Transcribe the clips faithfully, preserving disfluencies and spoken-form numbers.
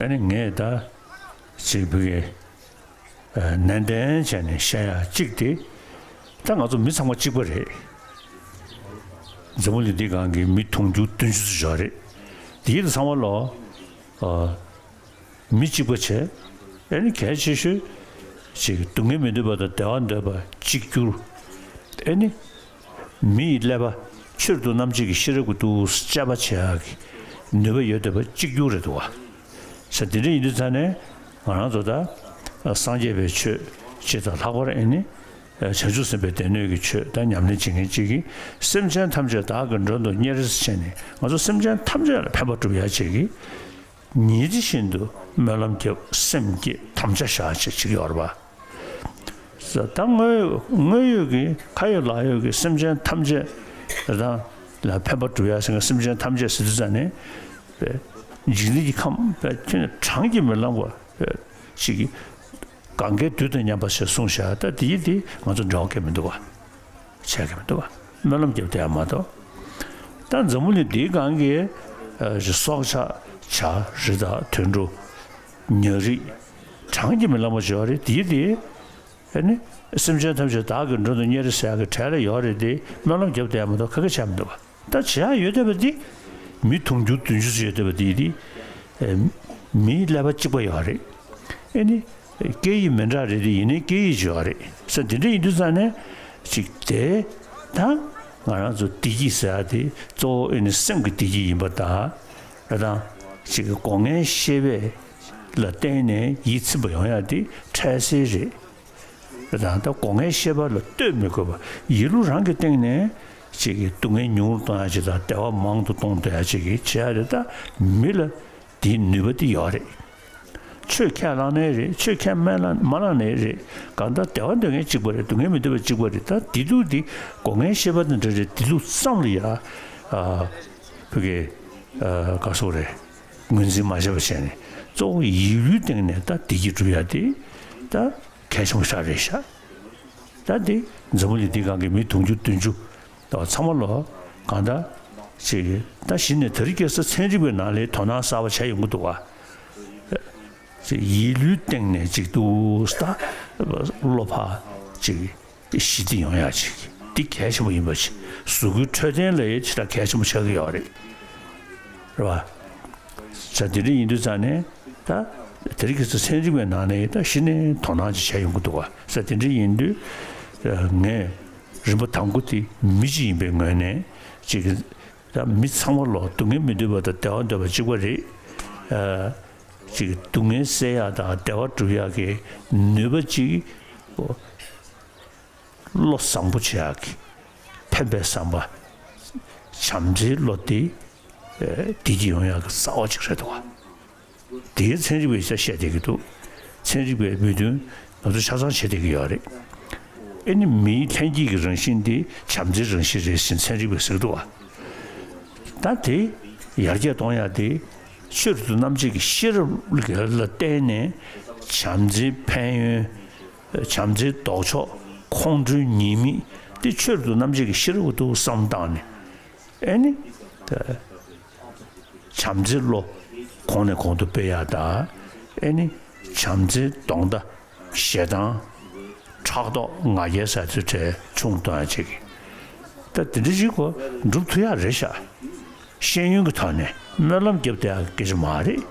ཨ་ནི་ངས་ད་ཅིག་བུ་གའི་ནན་ཏན་བྱས་ནས་བཤད་ཡ་གཅིག་དེ། ད་ང་ཚོ་མི་ཚང་མ་གཅིག་པ་རེད། འཛམ་བུ་གླིང་འདི་སྒང་གི་མི་དུང་ཕྱུར་བདུན་ཅུ་ཙམ་ཞིག་ཡོད་རེད། དེ་ཡིན་དུས་ཚང་མ་ལོ། ཨ། མི་གཅིག་པ་བྱས། ཨ་ནི་གལ་ཆེ་ཤོས་ཅིག་སྡུག་བསྔལ་མི་འདོད་པ་དང་བདེ་བ་འདོད་པ་གཅིག་གྱུར། ཨ་ནི་མི་ཡི་ཀླད་པ་ཆོས་རབ་ཏུ་རྣམ་འབྱེད་ཀྱི་ཤེས་རབ་ཀྱིས་གཏུགས་དཔྱད་པ་བྱེད་ཡག་གི་ནུས་པ་ཡོད་བསྡད་པ་གཅིག་གྱུར་རེད་འདུག་བ། ས་དེ་འདྲ་ཡིན་དུས་ཙང་ནས་ང་རང་ཚོ་ད་སངས་རྒྱས་པའི་ཆོས་སྤྱི་དང་ལྷག་པར་ཨ་ནི་བྱང་ཆུབ་སེམས་དཔའི་སྡེ་སྣོད་ཀྱི་ཆོས་ད་ཉམས་ལེན་བྱེད་མཁན་གཅིག་གིས་སེམས་ཅན་ཐམས་ཅད་བདག་གི་མགྲོན་དུ་གཉེར་ཟེར་བྱས་ནས་ང་ཚོ་སེམས་ཅན་ཐམས་ཅད་ལ་ཕན་པ་སྒྲུབ་ཡག་ཅིག་གིས། ཉིན་རེ་བཞིན་དུ་སྨོན་ལམ་བརྒྱབ། སེམས་བསྐྱེད། དམ་བཅའ་བཞག་བྱས་ཅིག་ཡོད་རེད་པ། ད་དངོས་དངོས་ཡོད་ཀྱི་ཁ་ཡོད་ལག་ཡོད་ཀྱི་སེམས་ཅན་ཐམས་ཅད་རང་ལ་ཕན་པ་སྒྲུབ་ཡ་ཟེར་མཁན་སེམས་ཅན་ཐམས་ཅད་ཟེར་དུས་ཙང་ནས། འཇིག་རྟེན་གྱི་ཁམས་པའི་ཁྱོན་ནས་བགྲང་གིས་མི་ལང་བ་ཅིག་གི་གང་གའི་དུས་དང་མཉམ་པ་ཞེས་གསུངས་བཞག་ད་དེ་ཡིན་དེ་ང་ཚོ་འབྲེལ་བ་གང་ཡང་མི་འདུག་བ། བྱས་ཀྱི་མི་འདུག་བ། སྨོན་ལམ་བརྒྱབ་བསྡད་ཡ་མ་གཏོགས། ད་འཛམ་བུ་གླིང་འདིའི་སྒང་གི་ཨ་སྲོག་ཆགས་བྱ་རི་དྭགས་དུད་འགྲོ་ཉ་རིགས་བགྲང་གིས་མི་ལང་བ་ཅིག་ཡོད་རེད། དེ་དེ་ཨ་ནི་སེམས་ཅན་ཐམས་ཅད་བདག་གི་མགྲོན་དུ་གཉེར་ཟེར་ཡ་གི་གྲས་ལ་ཡོད་རེད་དེ། སྨོན་ལམ་བརྒྱབ་བསྡད་ཡ་མ་གཏོགས་ག་གེ་བྱས་མི་འདུག་བ། ད་བྱེད་ཡ་ཡོད་བསྡད་པ་འདི་མི་དུང་ཕྱུར་བདུན་ཅུ་ཙམ་ཡོད་བསྡད་པ་འདི་འདི་ཨ་མིའི་ཀླད་པ་གཅིག་པ་ཡོད་རེད། ཨ་ནི། སྐད་ཡིག་མི་འདྲ་རེད་དེ་ཡིན་ནའི་སྐད་ཡིག་ཅིག་ཡོད་རེད་ས། དེ་འདྲ་ཡིན་དུས་ཙང་ནས་ཅིག་དེ་ད་ང་རང་ཚོ་བདེ་སྐྱིད་ཟེར་ཡ་དེ་གཙོ་བོ་ཨ་ནི་སེམས་ཀྱི་བདེ་སྐྱིད་ཡིན་པ་དང་། ཨ་དང་ཅིག་སྒོ་ལྔའི་ཤེས་པ་ལ་བརྟེན་ནས་ཡིད་ཚིམ་པ་ཡོང་ཡ་དེ་འཕྲལ་སེལ་རེད། ཨ་དང་ད་སྒོ་ལྔའི་ཤེས་པ་ལ་ལྟོས་མི་དགོས་པ་ཡིད་བློ་རང་གི་སྟེང་ནས་ཅིག་སྡུག་བསྔལ་ཉུང་རུ་གཏོང་ཡ་ཅིག་དང་བདེ་བ་མང་དུ་གཏོང་ཐུབ་ཡ་ཅིག་གི་བྱེད་ཡ་དེ་ད་མི་ལ་དེའི་ནུས་པ་དེ་ཡོད་རེད། ཆོས་ཁས་བླངས་ནའི་རེད། ཆོས་ཁས་མ་བླངས་མ་བླངས་ནའི་རེད། གང་ལྟར་བདེ་བ་འདོད་མཁན་གཅིག་པ་རེད། སྡུག་བསྔལ་མི་འདོད་པ་གཅིག་པ་རེད། ད་བདེ་སྡུག་འདི་སྒོ་ལྔའི་ཤེས་པ་དང་འབྲེལ་བའི་བདེ་སྡུག་ཙམ་ལ་ཡ། ཨ། བོད་སྐད། ཨ། ག་སོགས་རེད། ངོས་འཛིན་མ་བྱས་པ་བྱས་ནས་གཙོ་བོ་ཡིད་བློའི་སྟེང་ནས་ད་བདེ་སྐྱིད་སྒྲུབ་ཡ་དེ་ད་གལ་ཆེན་པོ་ཞིག་རེད་ཤག་ད་འདི་འཛམ་བུ་གླིང་འདི་སྒང་གི་མི་དུང་ཕྱུར་བདུན་ཅུ། ད་ཚང་མ་ལོ་གང་ལྟར་ཅིག་ད་གཞི་ནས་དེ་རིང་ཁ་སང་ཚན་རིག་པའི་ནང་ལ་དོ་སྣང་གསར་པ་བྱས་ཡོང་གི་འདུག་བ། ཅིག་ཡིད་བློའི་སྟེང་ནས་ཅིག་ཏུ་ད་བློ་ཕར་ཅིག་ཞི་བདེ་ཡོང་ཡག་ཅིག་འདི་གལ་ཆེན་པོ་ཡིན་པ་ཅིག་གཟུགས་པོའི་འཕྲོད་བསྟེན་ལ་ཡང་ཅིག་ད་གལ་ཆེན་པོ་ཆགས་ཀྱི་ཡོད་རེད། རེད་བ། ས་དེ་འདྲ་ཡིན་དུས་ཙང་ནས་ད་དེ་རིང་ཁ་སང་ཚན་རིག་པའི་ནང་ནས་ད་གཞི་ནས་དོ་སྣང་ཅིག་བྱས་ཡོང་གི་འདུག་བ། ས་དེ་འདྲ་ཡིན་དུས་ངས། རིམ་པ་དང་པོ་དེ་མི་གཅིག་ཡིན་པའི་ངོས་ནས་ཅིག་ད་མི་ཚང་མ་ལོ་སྡུག་བསྔལ་མི་འདོད་པ་དང་བདེ་བ་འདོད་པ་གཅིག་པ་རེད། ཨ། ཅིག་སྡུག་བསྔལ་སེལ་ཡག་དང་བདེ་བ་སྒྲུབ་ཡག་གི་ནུས་པ་ཅིག་བློ་བཟང་པོ་བྱེད་ཡག་གི་ཕན་པའི་བསམ་པ། བྱམས་བརྩེའི་བློ་དེ་བདེ་སྐྱིད་ཡོང་ཡག་གི་རྩ་བ་ཅིག་རེད་འདུག་བ། དེའི་ཚན་རིག་པས་ཤ་བཤད་བསྡད་ཀྱི་འདུག་ཚན་རིག་པའི་མོས་མཐུན་ང་ཚོ་ཆ་ཚང་བྱེད་བསྡད་ཀྱི་ཡོད་རེད། ཨེ་ནི་མིའི་ལྷན་སྐྱེས་ཀྱི་རང་བཞིན་དེ་བྱམས་བརྩེའི་རང་བཞིན་རེད་ཟེར་ཚན་རིག་པས་ཟེར་གྱི་འདུག་བ། ད་དེ་ཡར་རྒྱས་གཏོང་ཡག་དེ་ཆོས་རབ་ཏུ་རྣམ་འབྱེད་ཀྱི་ཤེས་རབ་ལ་བརྟེན་ནས་བྱམས་བརྩེའི་ཕན་ཡོན། བྱམས་བརྩེའི་ལྡོག་ཕྱོགས། ཁོང་ཁྲོའི་ཉེས་དམིགས་དེ་ཆོས་རབ་ཏུ་རྣམ་འབྱེད་ཀྱི་ཤེས་རབ་ཏུ་བསམ་བཏང་ནས། ཨེ་ནི། ད། བྱམས་བརྩེའི་བློ། གོང་ནས་གོང་དུ་སྤེལ་ཡག་དང་། ཨེ་ནི། བྱམས་བརྩེའི་གདོང་མདའ། ཞེ་སྡང་། ཕྲག་དོག་ང་རྒྱལ་ཟེར་ཚོའི་གྲས་ཆུང་གཏོང་ཡག་ཅིག་ད་དེ་འདྲ་ཞིག་གོ་འགྲུབ་ཐུབ་ཡག་རེད་ཤག་ཤེས་ཡོན་གྱི་ཐོག་ནས་སྨོན་ལམ་བརྒྱབ་བསྡད་ཡག་གི་སྐད་ཆ་མ་རེད།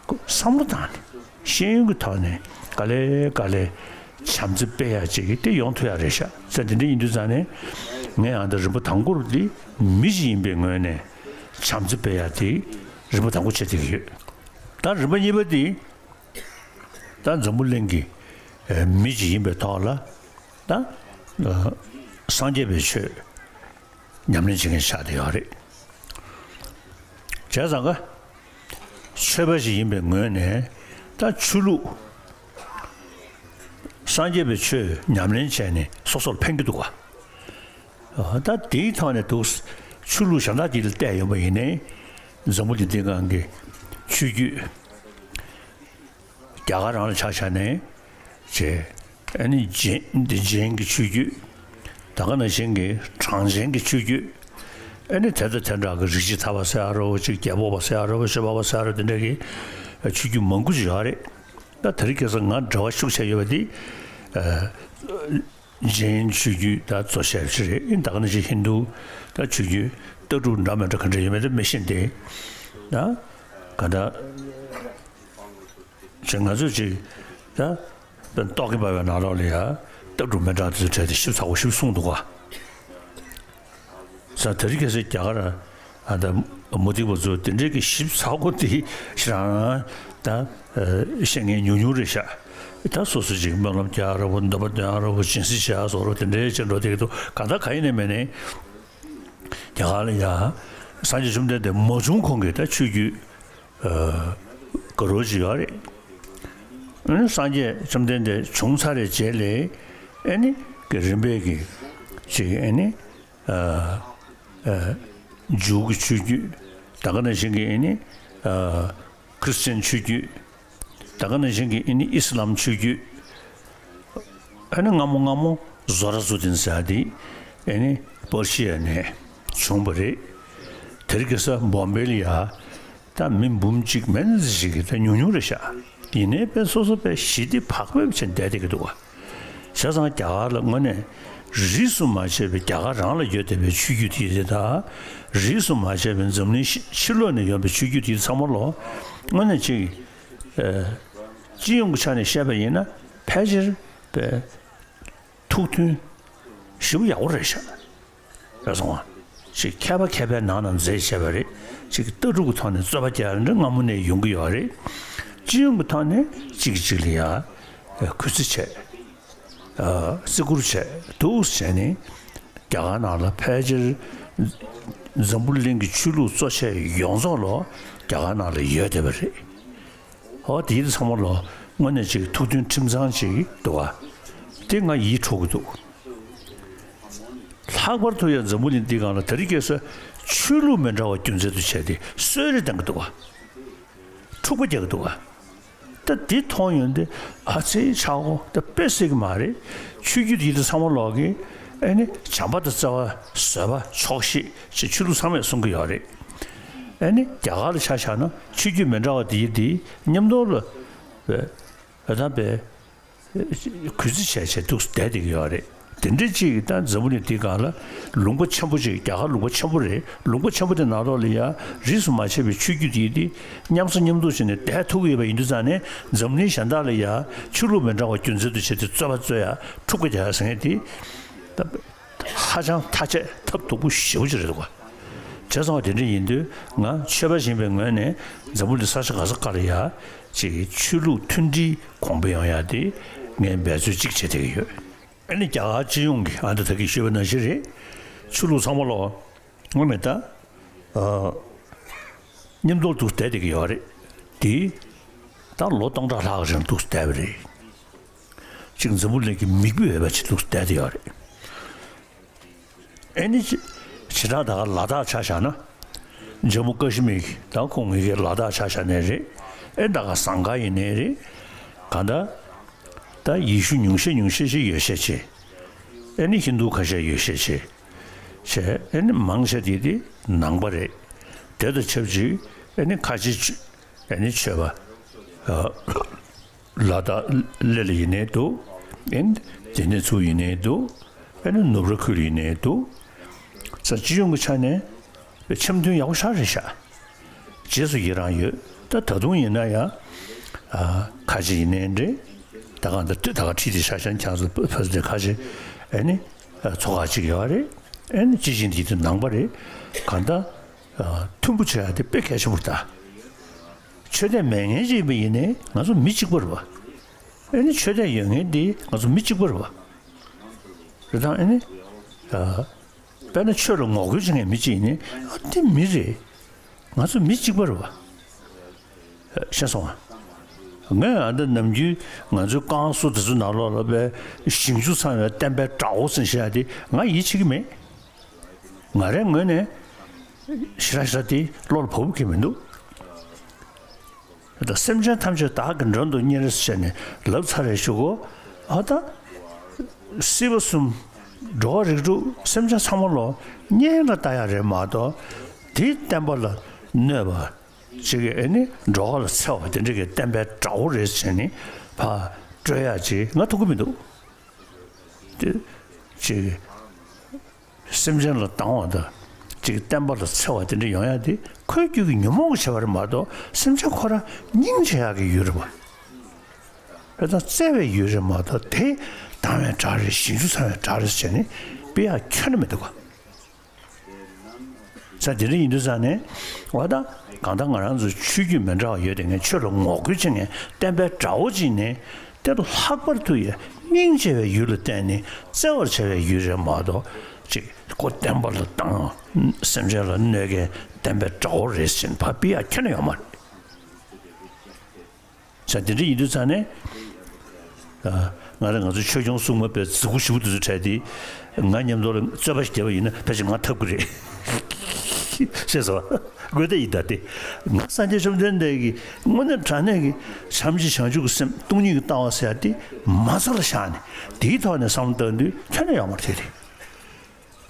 བསམ་བློ་བཏང་ནས། ཤེས་ཡོན་གྱི་ཐོག་ནས་ག་ལེ་ག་ལེ་བྱམས་བརྩེ་སྤེལ་ཡག་ཅིག་དེ་ཡོང་ཐུབ་ཡག་རེད་ཤག་ས་དེ་འདྲ་ཡིན་དུས་ཙང་ནས་ངས་ཡང་ད་རིམ་པ་དང་པོར་འདི་མི་ཞིག་ཡིན་པའི་ངོས་ནས་བྱམས་བརྩེ་སྤེལ་ཡག་དེ་རིམ་པ་དང་པོ་བྱེད་བསྡད་ཀྱི་ཡོད། ད་རིམ་པ་གཉིས་པ་དེ་ད་འཛམ་བུ་གླིང་གི་མི་ཞིག་ཡིན་པའི་ཐོག་ལ་ད་སངས་རྒྱས་པའི་ཆོས། ཉམས་ལེན་བྱེད་མཁན་ཆགས་བསྡད་ཡོད་རེད། བྱས་ཙང་ཀ་ཆོས་པ་ཞིག་ཡིན་པའི་ངོས་ནས་ད་ཆོས་ལུགས་སངས་རྒྱས་པའི་ཆོས་ཉམས་ལེན་བྱས་ནས་སོ་སོར་ཕན་གྱི་འདུག་ག་ད་དེའི་ཐོག་ནས་འདུག་ཆོས་ལུགས་གཞན་དག་ཅིག་ལ་བལྟས་ཡོང་པ་ཡིན་ནའི་འཛམ་བུ་གླིང་འདི་སྒང་གི་ཆོས་བརྒྱུད། རྒྱ་གར་རང་ལ་ཆ་བཞག་ནས་བྱས། ཨ་ནི་ཇེན་འདི་ཇེན་གྱི་ཆོས་བརྒྱུད། ད་ག་ནང་བཞིན་གྱི་གྲངས་ཅན་གྱི་ཆོས་བརྒྱུད། ཨ་ནི་དེ་དང་དེ་འདྲ་གི་རིག་བྱེད་ཐར་པ་ཟེར་ཡ་རོ་ཅིག་རྒྱལ་པོ་པ་ཟེར་ཡ་རོ་ཤོ་བ་པ་ཟེར་ཡ་རོ་དེ་འདྲ་གི་ ཆོས་བརྒྱུད་མང་པོ་ཞིག་ཡོད་རེད། ད་དེ་རིང་ཁ་སང་ང་འབྲེལ་བ་ཤུགས་ཆེ་ཡོད་པ་དེ་ཨ་ཇེན་ཆོས་བརྒྱུད་ད་གཙོ་ཆེ་ཤོས་རེད། ཨིན་ད་ག་ནང་བཞིན་ཧིན་དུ་ད་ཆོས་བརྒྱུད་ལྟ་གྲུབ་འདྲ་མི་འདྲ་ག་འདྲ་ཡོད་མེད་དེ་མི་ཤེས་ཏེ། ད་ག་ད་ཅིག་ང་ཚོས་ཅིག་ད་རྟོག་གེ་འབར་བའི་ནང་ལོགས་ལ་ཡ་ལྟ་གྲུབ་མི་འདྲ་དེ་ཚོ་བྲལ་ཏེ་ཞིབ་ཚགས་པོ་ཞིབ་གསུངས་འདུག་ག་ས་དེ་རིང་ཁ་སང་རྒྱ་གར་ཨ་ད་མུ་སྟེགས་པ་ཚོ་དེ་འདྲའི་གི་ཞིབ་ཚགས་པོ་དེ་ཞེ་དྲག་ད་བཤད་མཁན་ཉུང་ཉུང་རེད་ཤག་ད་སོ་སོ་ཅིག་སྨོན་ལམ་རྒྱག་ར་བོ། འདོན་པ་འདོན་ར་བོ། སྦྱིན་སྲེག་བྱ་སོགས་ར་བོ་དེ་འདྲའི་ཅིག་འགྲོ་བསྡད་ཀྱི་འདུག་གང་ལྟར་གང་ཡིན་ནའི་མིན་ནའི་རྒྱ་གར་ལ་ཡ་སངས་རྒྱས་བཅོམ་ལྡན་འདས་མ་བྱུང་གོང་གི་ད་ཆོས་བརྒྱུད་ཨ་དགའ་རབ་ཅིག་ཡོད་རེད། ཨ་ནི་སངས་རྒྱས་བཅོམ་ལྡན་འདས་བྱུང་ཚར་བའི་རྗེས་ལ་ཨ་ནི་གི་རིམ་པས་ཀྱི་ཅིག་ཨ་ནི་ཨ་ཨ་ཇུའུ་གི་ཆོས་བརྒྱུད། ད་ག་ནང་བཞིན་གྱི་ཨ་ནི་ཨ་ཁྲི་སི་ཅན་ཆོས་བརྒྱུད། ད་ག་ནང་བཞིན་གྱི་ཨ་ནི་ཨི་སི་ལམ་ཆོས་བརྒྱུད། ཨ་ནི་སྔ་མོ་སྔ་མོ་ཟོ་ར་ཛུ་དིན་ཟེར་ཡ་དེ་ཨ་ནི་པར་ཤི་ཡ་ནས་བྱུང་བ་རེད། དེ་རིང་ཁ་སང་བོམ་བེ་ལ་ཡ་ད་མི་འབུམ་གཅིག་མན་ཙམ་ཞིག་གི་ད་ཉུང་ཉུང་རེད་ཤག་ཡིན་ནའི་དཔེ་སོ་སོ་དཔེ་ཞི་བདེ་བག་ཕེབས་བྱས་བསྡད་བསྡད་ཀྱི་འདུག་བ། བྱས་ཙང་རྒྱ་གར་ལ་དངོས་གནས་རིས་སུ་མ་ཆད་པའི་རྒྱ་གར་རང་ལ་ཡོད་བསྡད་པའི་ཆོས་བརྒྱུད་དེ་དང་། རིས་སུ་མ་ཆད་པའི་འཛམ་གླིང་ཕྱི་ཕྱི་ལོགས་ནས་ཡོང་པའི་ཆོས་བརྒྱུད་དེ་ཚང་མ་ལོ་དངོས་གནས་ཅིག་ཨ་སྤྱི་ཡོངས་ཀྱི་ཆ་ནས་བཤད་པ་ཡིན་ན་ཕལ་ཆེར་པའི་ཐུགས་མཐུན་ཞེ་པོ་ཡག་པོ་རེད་ཤག་རེད་སོང་ཨ། ཅིག་མཁས་པ་མཁས་པའི་ནང་ན་མཛེས་བྱས་པ་རེད། ཅིག་ལྟ་གྲུབ་ཀྱི་ཐོག་ནས་རྩོད་པ་རྒྱག་ཡ་འདྲ་སྔ་མོ་ནས་ཡོང་གི་ཡོད་རེད། སྤྱི་ཡོངས་ཀྱི་ཐོག་ནས་གཅིག་གིས་གཅིག་ལ་ཡ་གུས་བརྩི་བྱས། ཨ་བརྩི་བཀུར་བྱས་འདུག་བྱས་ནས་རྒྱ་གར་ནང་ལ་ཕལ་ཆེར་འཛམ་བུ་གླིང་གི་ཆོས་ལུགས་གཙོ་ཆེ་ཡོངས་རྫོགས་ལོ་རྒྱ་གར་ནང་ལ་ཡོད་བསྡད་པ་རེད། ཧོ་དེ་ཚང་མ་ལོ་དངོས་གནས་ཅིག་ཐུགས་མཐུན་ཁྲིམས་གཙང་ཅིག་འདུག་བ། དེ་ང་ཡིད་འཕྲོག་གི་འདུག་ལྷག་པར་དུ་ཡང་འཛམ་བུ་གླིང་འདི་སྒང་ལ་དེ་རིང་ཁ་སང་ཆོས་ལུགས་མི་འདྲ་བ་རྒྱུ་མཚན་དུ་བྱས་ཏེ་གསོད་རེས་བཏང་གི་འདུག་བ། འཁྲུག་པ་རྒྱག་གི་འདུག་བ། ད་འདི་མཐོང་ཡོང་དུས་ཨ་ཙི་ཆག་གོ་ད་དཔེ་སྲིད་ཀྱི་མ་རེད། ཆོས་བརྒྱུད་འདི་དང་ཚང་མ་ལོག་གི་ཨ་ནི་བྱམས་པ་དང་བརྩེ་བ་བཟོད་པ་ཆོག་ཤེས་ཅེས་ཆོས་ལུགས་ཚང་མས་གསུང་གི་ཡོད་རེད། ཨ་ནི་རྒྱ་གར་ལ་ཆ་བཞག་ན་ཆོས་བརྒྱུད་མི་འདྲ་བ་འདིའི་འདི་མཉམ་དུ་ལ་བས་ད་བས་གུས་བརྩི་བྱས་བྱས་འདུག་བསྡད་བསྡད་ཀྱི་ཡོད་རེད། དེ་འདྲ་ཅིག་ད་འཛམ་བུ་གླིང་འདི་སྒང་ལ་ལུང་པ་ཆེན་པོ་ཅིག་རྒྱ་གར་ལུང་པ་ཆེན་པོ་རེད། ལུང་པ་ཆེན་པོ་དེ་ནང་ལོགས་ལ་ཡ་རིས་སུ་མ་ཆད་པའི་ཆོས་བརྒྱུད་དེ་དེ་མཉམ་ཟ་མཉམ་འདུག་བྱས་ནས་བསྡད་ཐུབ་ཀྱི་ཡོད་པ་ཡིན་དུས་ཙང་ནས་འཛམ་གླིང་གཞན་དག་ལ་ཡ་ཆོས་ལུགས་མི་འདྲ་བ་རྒྱུ་མཚན་དུ་བྱས་ཏེ་རྩོད་པ་རྩོད་ཡ་འཁྲུག་པ་རྒྱག་ཡ་ཟེར་མཁན་དེ་ད་ཧ་ཅང་ཐག་བཅད་ཐབས་སྡུག་པོ་ཞེ་པོ་ཅིག་རེད་འདུག་བ། བྱས་ཙང་བ་དེ་འདྲ་ཡིན་དུས་ང་ཆོས་པ་ཡིན་པའི་ངོས་ནས་འཛམ་བུ་གླིང་ས་ཆ་ག་ས་ག་ལ་ཡ་ཅིག་ཆོས་ལུགས་མཐུན་སྒྲིལ་གོང་འཕེལ་ཡོང་ཡ་དེ་ངས་འབད་རྩོལ་ཅིག་བྱེད་བསྡད་ཀྱི་ཡོད། ཨ་ནི་རྒྱ་གར་སྤྱི་ཡོངས་ཀྱི་ཨ་འདི་ད་གིན་ཞུས་པ་ནང་བཞིན་རེད། ཆོས་ལུགས་ཚང་མ་ལོ་དངོས་གནས་ད་ཨ་མཉམ་དུ་འདུག་བསྡད་བསྡད་ཀྱི་ཡོད་རེད། དེ་ད་ལོ་སྟོང་ཕྲག་ལྷག་རིང་འདུག་བསྡད་པ་རེད། གཅིག་འཛམ་བུ་གླིང་གི་མིག་དཔེ་འོས་པ་ཅིག་འདུག་བསྡད་བསྡད་ཡོད་རེད། ཨེ་ནི་ཅི་ཅི་ད་ད་ག་ལ་དྭགས་ཆ་བཞག་ན། ཇམ་མུ་ཀ་ཤི་མིར་གྱི་ད་ཁོང་གི་ལ་དྭགས་ཆ་བཞག་ནས་རེད། ཨེ་ད་ག་ཟངས་དཀར་ཡིན་ནའི་རེད། གང་ལྟར་ད་ཡེ་ཤུ་ཉུང་ཤས་ཉུང་ཤས་ཤིག་ཡོད་ཤས་ཆེ། ཨེ་ནི་ཧིན་དུ་ཁ་ཤས་ཡོད་ཤས་ཆེ། བྱས་ཨེ་ནི་མང་ཆེ་དེ་དེ་ནང་པ་རེད། དེ་དང་ཆབས་ཅིག་ཨེ་ནི་ཁ་ཆེ་ཆོས་ཨེ་ནི་ཆོས་པ། ལ་དྭགས་གླེ་ལ་ཡིན་ནའི་འདུག་ཨེ་ནི་དེ་ནས་ཚུར་ཡིན་ནའི་འདུག་ཨེ་ནི་ནུབ་ར་ཁུལ་ཡིན་ནའི་འདུག་ས་སྤྱི་ཡོངས་ཀྱི་ཆ་ནས་འཆམ་མཐུན་ཡག་པོ་ཞེ་དྲག་རེད་ཤག་རྗེས་སུ་ཡི་རང་ཡོད། ད་ད་དུང་ཡིན་ན་ཡང་ཨ་ཁ་ཆེ་ཡིན་ནའི་འདྲ། ད་གང་ད་ད་ག་ཁྲིད་དེ་ཤ་ཤ་ཁྱང་ཚོ་ཕ་ཚོ་དེ་ཁ་ཆེ་ཨེ་ནི་ཚོ་ཁག་ཅིག་ཡོད་རེད། ཨེ་ནི་སྤྱི་བྱིངས་དེ་དུ་ནང་པ་རེད། གང་ལྟར་མཐུན་པོ་བྱེད་ཡ་དེ་དཔེ་གལ་ཆེན་པོ་རེད་ད། ཆོས་དད་མེད་མཁན་ཅིག་ཡིན་པ་ཡིན་ནའི་ང་ཚོ་མི་གཅིག་པ་རེད་བ། ཨེ་ནི་ཆོས་དད་ཡོད་མཁན་དེ་ང་ཚོ་མི་གཅིག་པ་རེད་བ། རེད་དང་ཨེ་ནི། དཔེར་ན་ཆོས་ལ་ངོ་རྒོལ་བྱེད་མཁན་མི་གཅིག་ཡིན་ནའི་ཨ་དེ་མི་རེད། ང་ཚོ་མི་གཅིག་པ་རེད་བ། ཤེས་སོང་ང་། ངས་ཨ་འདི་ནམ་རྒྱུན་ང་ཚོའི་ཀང་སུ་དེ་ཚོ་ནང་ལོགས་ལ་པའི་ཞིང་ཆུ་ཚང་བའི་བསྟན་པའི་དགྲ་བོ་ཟེར་བཤད་ཡ་དེ་ང་ཡིད་ཆེས་ཀྱི་མེད། ང་རའི་ངོས་ནས་ཞེ་དྲག་ཞེ་དྲག་དེ་བློ་ལ་བབ་ཀྱི་མི་འདུག་ད་སེམས་ཅན་ཐམས་ཅད་བདག་གི་མགྲོན་དུ་གཉེར་ཟེར་ནས་ལབ་ཚར་རེ་ཞུ་གོ་ཨ་ད་སྲིད་པ་གསུམ་འགྲོ་བ་རིགས་དྲུག་སེམས་ཅན་ཚང་མ་ལོ་གཉེན་ལ་ལྟ་ཡ་རེད་མ་གཏོགས་དེའི་བསྟན་པ་ལ་གནོད་པ། ཅིག་གིས་ཨེ་ནི་འགྲོ་བ་ལ་འཚེ་བ་དེ་འདྲ་གི་བསྟན་པའི་དགྲ་བོ་རེད་ཟེར་ནས་ཕར་སྤྲོད་ཡག་ཅིག་ང་ཐུག་གི་མི་འདུག་དེ་ཅིག་སེམས་ཅན་ལ་སྡང་བ་དང་ཅིག་བསྟན་པ་ལ་འཚེ་བ་དེ་འདྲ་ཡོང་ཡག་དེ་ཁོའི་རྒྱུད་ཀྱི་ཉོན་མོངས་ཀྱི་བྱ་བ་རེད་མ་གཏོགས་སེམས་ཅན་ཁོ་རང་སྙིང་རྗེ་ཡག་གི་ཡུལ་རེད་པ། དེ་དག་བརྩེ་བའི་ཡུལ་རེད་མ་གཏོགས་དེ་སྡང་བའི་དགྲ་རེད། ཞིང་བཅུ་ཚང་བའི་དགྲ་རེད་ཟེར་ནས་དཔེ་ཡག་ཁྱོན་ནས་མི་འདུག་ག་ས་དེ་འདྲ་ཡིན་དུས་ཙང་ནས་འོ་ད་གང་ལྟར་ང་རང་ཚོ་ཆོས་བརྒྱུད་མི་འདྲ་བ་ཡོད་དེ་ངས་ཆོས་ལ་ངོ་རྒོལ་བྱེད་མཁན་བསྟན་པའི་དགྲ་བོ་ཅིག་ནས་དེ་ལྷག་པར་དུ་ཡང་སྙིང་རྗེ་བའི་ཡུལ་ལ་བརྟེན་ནས་བརྩེ་བར་བྱ་བའི་ཡུལ་རེད་མ་གཏོགས་ཅིག་ཁོ་བསྟན་པ་ལ་སྡང་སེམས་ཅན་ལ་གནོད་མཁན་བསྟན་པའི་དགྲ་བོ་རེད་ཟེར་ནས་ཕར་དཔེ་ཡག་ཁྱོན་ནས་ཡོད་མ་རེད། ས་དེ་འདྲ་ཡིན་དུས་ཙང་ནས། ང་རང་ང་ཚོ་ཆོས་སྐྱོང་སྲུང་མ་པའི་རྫི་གུ་ཞུ་དུས་ཚོད་འཕྲད་དེ། ང་མཉམ་དུ་ལ་རྩོད་པ་ཞིག་བརྒྱབ་པ་ཡིན་ན་ཕལ་ཆེར་ང་ཐབས་ཀྱི་རེད། ཤེས་སོང་། དགོས་དེ་ཡིན་ད་དེ། ང་སངས་རྒྱས་བཅོམ་ལྡན་འདས་ཀྱིས་དངོས་གནས་དྲང་གནས་ཀྱི་བྱམས་ཀྱི་བྱང་ཆུབ་ཀྱི་སེམས་སྟོང་ཉིད་ཀྱི་ལྟ་བ་ཟེར་ཡ་དེ་མ་རྩ་ལ་བཞག་ནས་དེའི་ཐོག་ནས་བསམ་བློ་བཏང་དུས་ཁྱོན་ནས་ཡོང་བ་དེ་རེད།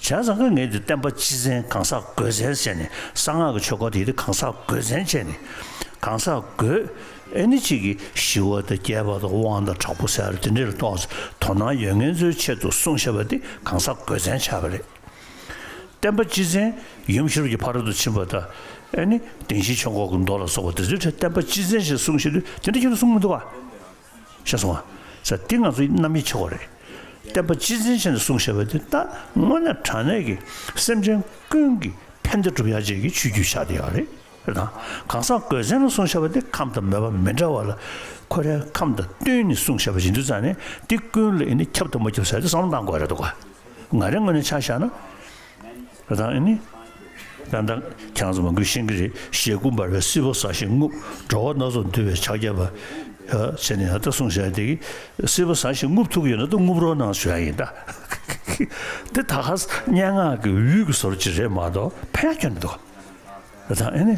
བྱས་ཙང་ཀ་ངས་འདི་བསྟན་པ་སྤྱི་བཙན་གང་ཟག་དགོས་བཙན་བྱས་ནས་གསང་སྔགས་ཀྱི་ཆོས་སྐོར་དེ་དེ་གང་ཟག་དགོས་བཙན་བྱས་ནས་གང་ཟག་དགོས་ཨེ་ནི་གཅིག་གིས་ཞི་བ་དང་རྒྱས་པ་དང་དབང་དང་དྲག་པོ་ཟེར་བ་དེ་འདྲ་ལ་གཏོགས་དོ་སྣང་ཡོད་མཁན་ཚོའི་ཆེད་དུ་གསུངས་བཞག་པ་དེ་གང་ཟག་དགོས་བཙན་ཆགས་པ་རེད། བསྟན་པ་སྤྱི་བཙན་ཡུམ་ཤེས་རབ་ཀྱི་ཕ་རོལ་ཏུ་ཕྱིན་པ་དང་ཨེ་ནི་བདེན་བཞིའི་ཆོས་འཁོར་གྱི་མདོ་ལ་སོགས་པ་དེ་ཚོའི་གྲས་བསྟན་པ་སྤྱི་བཙན་ཞེས་གསུངས་བཞིན་དུ་དེ་འདྲ་ཁྱོད་ཚོ་གསུང་མི་འདུག་ག་ཤེས་སོང་ང་། ས་འདི་ང་ཚོའི་རྣམ་དབྱེ་ཆེ་བ་རེད། བསྟན་པ་སྤྱི་བཙན་བྱས་ནས་གསུངས་བཞག་པ་དེ་ད་དངོས་གནས་དྲང་གནས་ཀྱི་སེམས་ཅན་ཀུན་གྱི་ཕན་བདེ་སྒྲུབ་ཡག་ཅིག་གི་ཆོས་བརྒྱུད་ཆགས་བསྡད་ཡོད་རེད། རེད་དང་། གང་ཟག་དགོས་བཙན་ལ་གསུངས་བཞག་པ་དེ་ཁམས་དང་མོས་པ་མི་འདྲ་བ་ལ་ཁོ་རའི་ཁམས་དང་བསྟུན་ནས་གསུངས་བཞག་པ་ཡིན་དུས་ཙང་ནས་དེ་ཀུན་ལ་ཨེ་ནི་ཁྱབ་དང་མ་ཁྱབ་ཟེར་དེ་བསམ་བློ་གཏང་དགོས་རེད་འདུག་ག་ང་རའི་ངོས་ནས་ཆ་བཞག་ན། ད་ཨ་ནི། ད་ལྟ་ཁྱེད་རང་ཚོ་མང་པོས་ཤེས་ཀྱི་རེད། ཞེ་དགུ་འབར་བའི་སྲིད་པ་ཟ་ཞིང་རྔུབ། འགྲོ་བ་སྣ་ཚོགས་འདུལ་བའི་ཕྱག་རྒྱ་བ། ཡ་བྱས་ནས་ཡང་ད་གསུངས་བཞག་དེ་གི་སྲིད་པ་ཟ་ཞིང་རྔུབ་ཐུབ་ཀྱི་ཡོད་ན་ད་རྔུབ་རོགས་གནང་ཞུ་ཡ་ཡིན་ད། དེ་ད་ག་སྙན་ངག་གི་འོད་ཀྱི་བཟོ་འདྲ་ཅིག་རེད་མ་གཏོགས་ཕན་ཡ་ཁྱོན་མི་འདུག་ད་ཨ་ནི།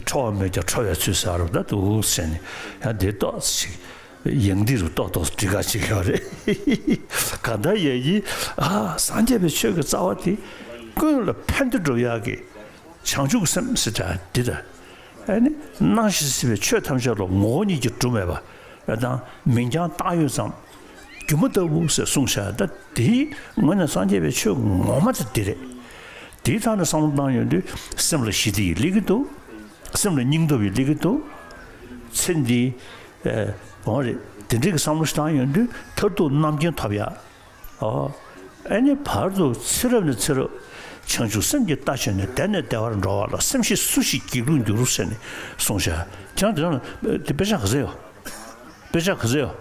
ཁྲོ་བ་མེད་ཀྱང་ཁྲོ་བའི་ཚུལ་ཟེར་རོ་ད་འདུག་ཟེར་ནས་ཡང་དེ་ཏོག་ཙམ་ཞིག་ཡང་འདི་རུ་ཏོག་ཏོག་འབྲི་ག་ཅིག་ཡོད་རེད། གང་ལྟར་ཡ་ཡིན་ཨ་སངས་རྒྱས་པའི་ཆོས་ཀྱི་རྩ་བ་དེ་ཀུན་ལ་ཕན་བདེ་སྒྲུབ་ཡག་གི་བྱང་ཆུབ་སེམས་ཟེར་ཡག་འདི་དང་། ཨ་ནི་སྣང་ཞིང་སྲིད་པའི་ཆོས་ཐམས་ཅད་ལ་ངོ་བོ་ཉིད་ཀྱིས་གྲུབ་མེད་པ། ཨ་དང་མིང་རྐྱང་བཏགས་ཡོད་ཙམ། སྒྱུ་མ་ལྟ་བུ་ཟེར་གསུངས་བཞག་ད་དེའི་ངོས་ནས་སངས་རྒྱས་པའི་ཆོས་ངོ་མ་དེ་འདི་རེད། དེའི་ཐོག་ནས་བསམ་བློ་བཏང་ཡོང་དུས་སེམས་ལ་ཞི་བདེ་ཡི་སླེབས་ཀྱི་འདུག་སེམས་ལ་སྙིང་སྟོབས་ཡི་སླེབས་ཀྱི་འདུག་ཚེ་འདི་ཨེ་འོང་རེད། དེ་འདྲའི་གི་བསམ་བློ་ཞིག་བཏང་ཡོང་དུས་མཐར་ཐུག་རྣམ་མཁྱེན་ཐོབ་ཡ། ཨོ། ཨེ་ནི་བར་དུ་ཚེ་རབས་ནས་ཚེ་རབས། བྱང་ཆུབ་སེམས་ཀྱི་རྟ་ཞོན་ནས་བདེ་ནས་བདེ་བར་འགྲོ་བ་ལ་སེམས་ཤེས་སུ་ཞིག་སྒྱིད་ལུག་འགྱུར་ཟེར་ནས་གསུངས་བཞག་ཁྱེད་རང་དེ་རང་ལ་དེ་དཔེ་ཆ་ག་ཚོད་ཡོད། དཔེ་ཆ་ག་ཚོད་ཡོད།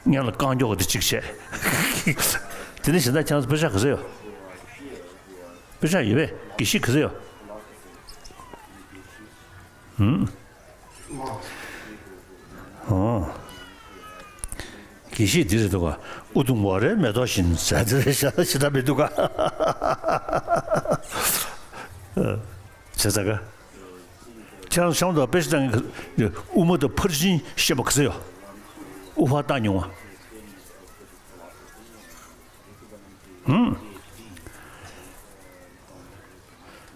སྔོན་ལ་རྐང་མགྱོགས་དེ་གཅིག་བྱས། དེ་ནས་གཞན་དག་ཁྱེད་རང་ཚོ་དཔེ་ཆ་ག་ཚོད་ཡོད། དཔེ་ཆ་ཡོད་པས་དགེ་བཤེས་ག་ཚོད་ཡོད། ཧུམ། ཨོ། དགེ་བཤེས་འདི་རེད་འདུག་ག་ཨུ་དུམ་ཝ་རའི་མེ་ཏོག་བཞིན་ཟེར་དེ་རེད་ཤག་ཤི་ད་མི་འདུག་ག་བྱས་ཙང་ག་ཁྱེད་རང་གཤམ་དུ་དཔེ་ཆ་བཏང་མཁན་དབུ་མ་དང་ཕར་ཕྱིན་ཤེས་པ་ག་ཚོད་ཡོད། དབུ་ཕར་བཏང་མྱོང་བ། ཧུམ།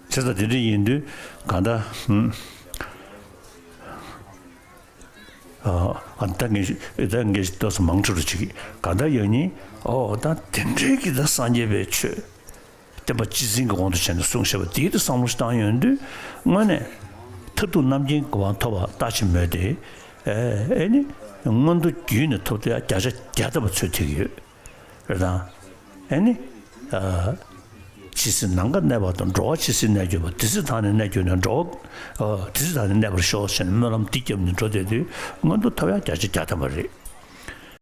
བྱས་ཙང་དེ་འདྲ་ཡིན་དུས་གང་ལྟར་ཧུམ། ཨ་ད་ངས་ད་ངས་ཏོག་ཙམ་མང་ཆེ་རུ་བྱེད་ཀྱི་གང་ལྟར་ཡང་ཉིན་ཨོ་ད་དེ་འདྲའི་གི་ད་སངས་རྒྱས་པའི་ཆོས། བསྟན་པ་སྤྱི་བཙན་གྱི་དབང་དུ་བྱས་ནས་གསུངས་བཞག་པ་དེའི་དེ་བསམ་བློ་ཞིག་བཏང་ཡོང་དུས་དངོས་གནས་མཐར་ཐུག་རྣམ་མཁྱེན་གྱི་དབང་ཐོབ་པ་ལྟ་ཅི་སྨོས་ཏེ། ཨེ་ཨེ་ནི་མངོན་མཐོ་རྒྱུད་ནས་ཐོབ་སྟེ་བརྒྱ་ཆ་བརྒྱ་ཐམ་པ་ཚོད་ཐིག་ཡོད་རེད་དང་། ཨེ་ནི་ཨ་ཇི་སྲིད་ནམ་མཁའ་གནས་པ་དང་། འགྲོ་བ་ཇི་སྲིད་གནས་གྱུར་པ། དེ་སྲིད་བདག་ནི་གནས་གྱུར་ནས། འགྲོ་བ་ཨ་དེ་སྲིད་བདག་ནི་གནས་པར་ཤོག་ཟེར་ནས་སྨོན་ལམ་འདི་བརྒྱབ་ནས་འགྲོ་བསྡད་དུས་མངོན་མཐོ་ཐོབ་ཡག་བརྒྱ་ཆ་བརྒྱ་ཐམ་པ་རེད།